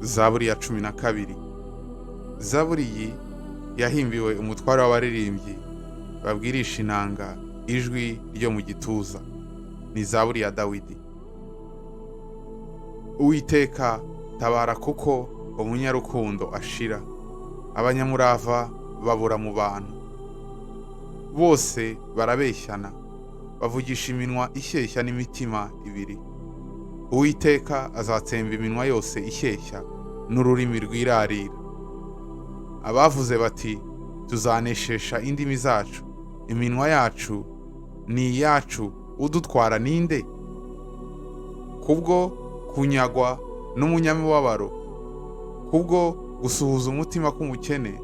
Zaburi ya 12. Zaburi iyi yahimbiwe umutware w'abaririmbyi babwirisha inanga ijwi ryo mu gituza. Ni zaburi ya Dawidi. Uwiteka, tabara, kuko umunyarukundo ashira, abanyamurava babura mu bantu. Bose barabeshyana, bavugisha iminwa ishyeshya n'imitima ibiri. Uwiteka azatsemba iminwa yose ishyeshya n'ururimi rwirarira. Abavuze bati: "Tuzaneshesha indimi zacu, iminwa yacu ni iyacu, udutwara ninde?" Kubwo kunyagwa n'umunyamubabaro, kubwo gusuhuza umutima k'umukene,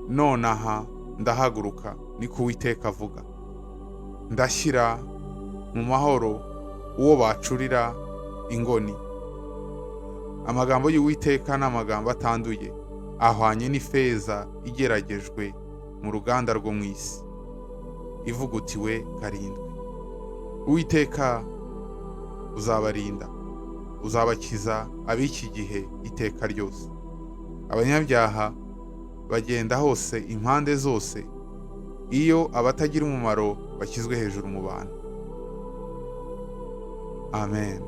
nonaha ndahaguruka, niko Uwiteka avuga, ndashyira mu mahoro uwo bacurira ingoni. Amagambo y'Uwiteka ni amagambo atanduye, ahwanye n'ifeza igeragejwe mu ruganda rwo mu isi, ivugutiwe karindwi. Uwiteka uzabarinda, uzabakiza ab'iki gihe iteka ryose. Abanyabyaha bagenda hose impande zose, iyo abatagira umumaro bashyizwe hejuru mu bantu. Amen.